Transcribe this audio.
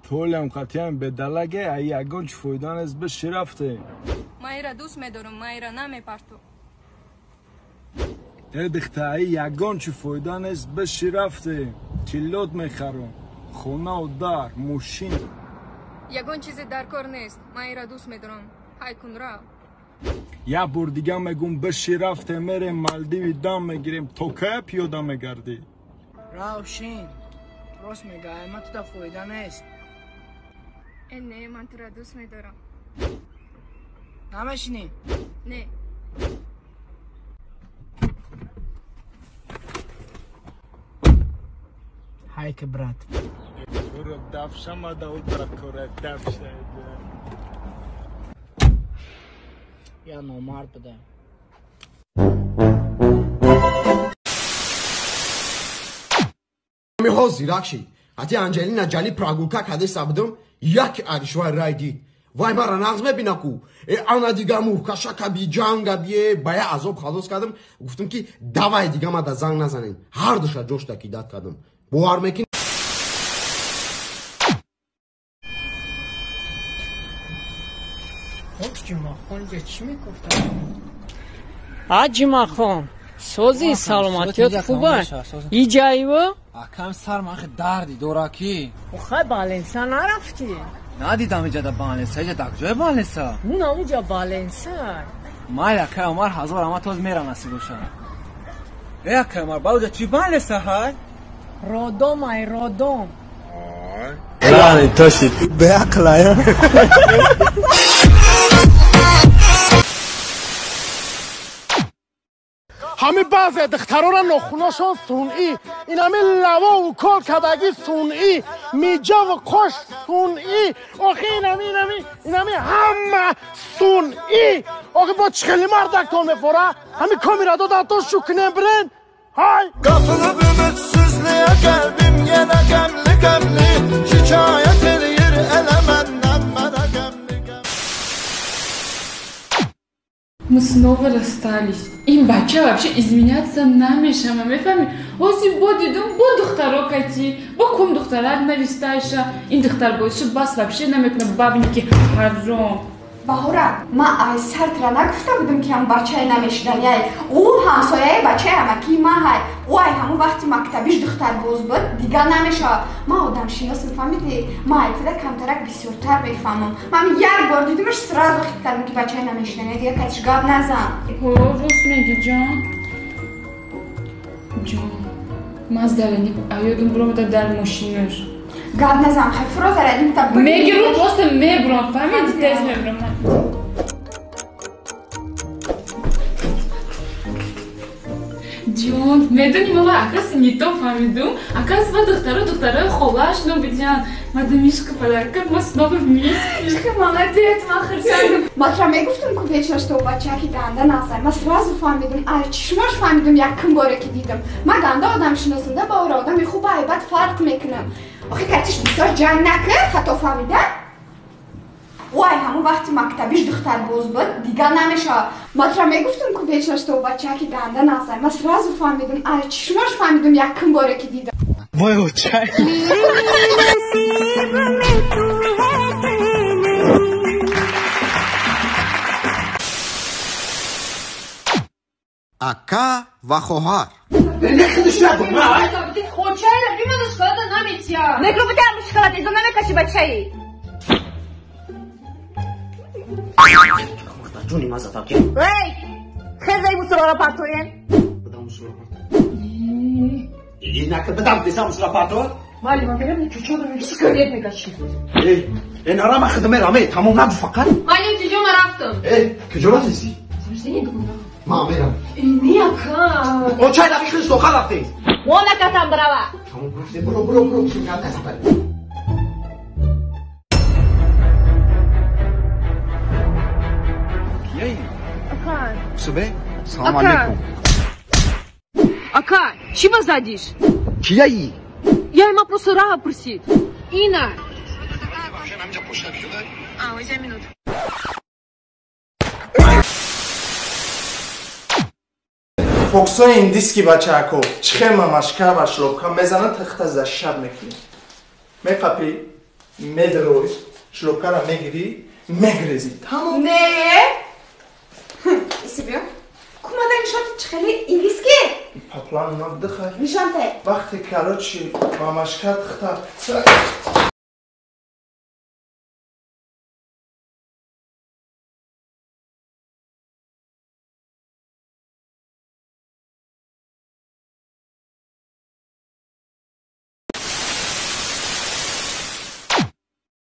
Толям қатъиян бедалаге, а ягон чӣ фоида нест, биши рафте. Ман ира дӯст медорам, ман ира намепарту. Э дихта, ай ягон чӣ фоида нест, биши рафте. Чиллот мехарам, хонаву дар, мошин. Ягон чизе дар кор нест, ман ира дӯст медорам. Ҳай кун рав. Як бор дига мегум, биши рафте, мерем Малдиви дам мегирем, то кая пиёда мегардӣ? Рав шин. Рост мега, ай ма туда фоида нест. Э не, ман тура дӯст медорам. Намешинӣ? Не. Ҳайка, брат. Туро дафшамада утра кора дафша. Я номард буда. Ми ҳозир ракши. Ҳати Анҷелина Ҷали прогулка кадеса будам, як аришвай рай дид. Вай мара нағз мебина ку. Э ана дига муҳкашакаби ҷангаби э ба я азоб халос кардам. Гуфтам ки давай дига мада занг назанем. Ҳар душа ҷошта кидат кардам. Бовар мекунӣ? Ҷумъахон ҷа чӣ мегуфтам? А Ҷумъахон, сози саломатиёт хуба? Иҷаиво? Акам сар ман хе дарди дора ки. Охай баленса нарафтӣ? Надидам иҷада баленса, иҷа дар куҷои баленса? На уҷа баленса. Майли акай Умар ҳазор ама тоз мерам насиб боша. Э акай Умар, ба уҷа чӣ баленса ҳай? Родом ай родом. Рани тоши беақлая. Ҳами баъзе духтарора нохунашон сунъӣ, инами лавову кор кардагӣ сунъӣ, миҷаву қош сунъӣ, охи инами инами инами ҳама сунъӣ. Охи бо чӣ хели мардактон мефора? Ҳами комира додан то шукнем бирен. Ҳай! Kapılıp ümitsizliğe kalbim yine gemli gemli şikayet eləyir elə məndən mənə gemli gemli. Мы снова расстались. Ин бача вообще изменяться намешама, мефаҳми? Ҳозир бо дидум, бо духтаро кати, бо кум духтарак навистаиша. Ин духтар боиша бас вообще намекуна бабники ҳаром. Баҳора, ман ай сартра нагуфта будам ки ҳам бачае намешиданяй. Ӯ ҳамсояи бачаи амакии ман ҳай. Ӯ ай ҳамон вақти мактабиш духтарбоз буд, дигар намешавад. Ман одамшиносам, фаҳмидӣ? Ман ай тида камтарак бисёртар мефаҳмам. Ман як бор дидимаш сразу хит кардам ки бачае намешиданяй, дигар катиш гап назан. Ҳо, рост мегӣ, ҷон. Ҷон, ман зараник аёдум буромада дар мошинаш. Гап назан, хай фуро зараним та мегиру, просто мебурам, фаҳмидӣ? Тез мебурам. Ҷон, медонӣ, ма акас не то фаҳмидум. Акас ва духтаро духтарои холааш нобидиан. Мадамишка подарка, мо снова вместе. Молодец, ман хурсандам. Ман тура мегуфтам ку вечно, что бачаки ганда назай. Ман сразу фаҳмидум, ай чишмош фаҳмидум якум боре ки дидам. Ман ганда одамшиносам да, баора одами хуб ай бад фарқ мекунам. Охи катиш бисёр ҷанг накард, хато фаҳмида? Ӯ ай ҳамон вақти мактабиш духтарбоз буд, дигар намешавад. Ман тура мегуфтам ку вечно, что бачаки ганда назай. Ман сразу фаҳмидум, ай чишмош фаҳмидум якум боре ки дидам. Вой очай. Ака ва хоҳар. Очайра бимада шоколада наметия. Мекрубитам шоколад, изо намекаши бачаи. Ҷони ман затав ки. Эй, хезай мусурора партоен. Бидам мусурора партоен. Инака бидам десам мусурора партоен. Мали ма мерам чучо да сигарет мекаши. Эй, э нара ма хидме раме, тамом набу фақат. Мали куҷо ма рафтам? Эй, куҷо рафтиси? Саждение дугона. Ма мерам. Э, не ака. Очай да бихиш соха рафтис. Монакатам брава. Тамом рафте, буро, буро, буро, чим гап нест. Кияи? Ака. Субе? Салом алейкум. Ака, чӣ ба задиш? Кияи? Я има просто раҳа пурсид. Ина. Фоксои индиски бачаако чихел мамашка ва шлопка мезананд, тахта за шаб мекунӣ. Меқапӣ, медрой, шлопкара мегирӣ, мегрезӣ. Тамом. Не. Иси биё. Кумада нишонти чихели индиски? Паплан наддыхай. Нишонте. Вақте короче мамашка тахта